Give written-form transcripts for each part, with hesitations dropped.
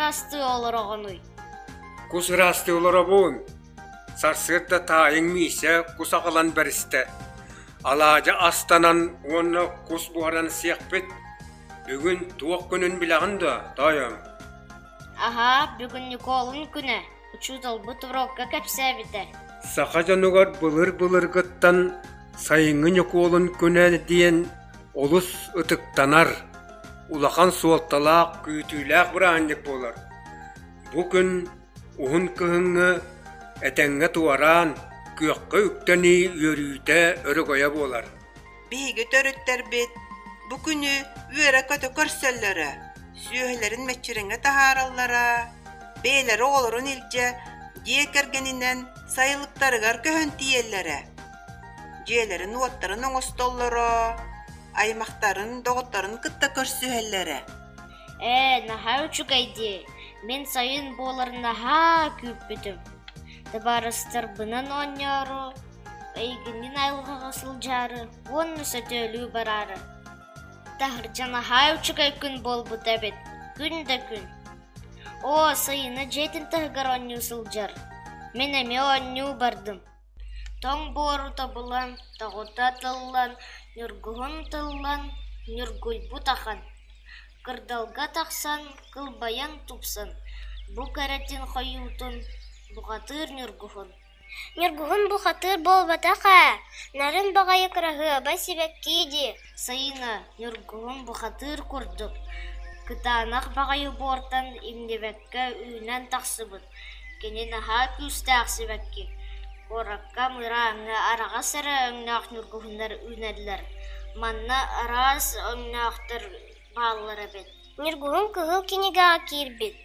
ыраастыы олороҕунуй? Кус ыраастыы олоробун. Сарсыарда таайыҥ Миисэ кус аҕалан бэристэ. Алаадьы астанан уонна кус буһаран сиэхпит. Бүгүн туох күнүн билэҕин дуо, тоойуом? Аһаа, бүгүн Ньукуолун күнэ. Учууталбыт урокка кэпсээбитэ. Саха дьонугар былыр-былыргыттан сайыҥҥы Ньукуолун күнэ диэн олус ытыктанар, улахан суолталаах, күүтүүлээх бырааһынньык буолар. Бу күн уһун кыһыҥҥы этэҥҥэ туораан, күөххэ үктэнии үөрүүтэ өрөгөйө буолар. Биһиги төрүттэрбит бу күнү үөрэ-көтө көрсөллөрө, сүөһүлэрин мэччирэҥҥэ таһаараллара, бэйэлэрэ оҕолорун илдьэ дьиэ кэргэнинэн сайылыктарыгар көһөн тиийэллэрэ, дьиэлэрин-уоттарын оҥостоллоро, аймахтарын, доҕотторун кытта көрсүһэллэрэ. Ээ, наһаа үчүгэй дии. Мин сайын буоларын наһаа күүппүтүм. Табаарыстарбынан оонньоору, эйигинниин айылҕаҕа сылдьаары уонна сөтүөлүү бараары. Таһырдьа наһаа үчүгэй күн буолбут эбит, күн да күн. Оо, сайына дьиэтин таһыгар оонньуу сылдьар. Мин эмиэ оонньуу бардым. Тоҥ буору тобулан, тоҕута тыллан, ньургуһун тыллан, ньургуйбут ахан. Кырдалга тахсан, кылбайан тупсан, бу кэрэтин хойуутун, бухатыыр ньургуһун. Ньургуһун бухатыыр буолбатах ээ, нарын баҕайы кыраһыабай сибэкки дии. Сайына ньургуһун бухатыыр курдук, кытаанах баҕайы буортан иҥнибэккэ үүнэн тахсыбыт. Кини наһаа күүстээх сибэкки, куоракка мырааҥҥа араҕас эрэ өҥнөөх ньургуһуннар үүнэллэр, манна араас өҥнөөхтөр бааллар эбит. Ньургуһун кыһыл кинигэҕэ киирбит,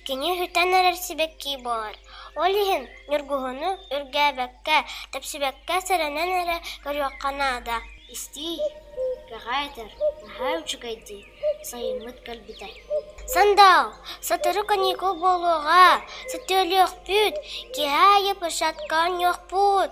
кини үһүтэн эрэр сибэкки буолар, ол иһин ньургуһуну үргээбэккэ, тэпсибэккэ сэрэнэн эрэ көрүөххэ наада. Истиий, кэҕэ этэр, наһаа үчүгэй дии, сайыммыт кэлбитэ. Сандал, сотору каникул буолуоҕа, сөтүөлүөхпүт, киэһэ аайы площадка оонньуохпут.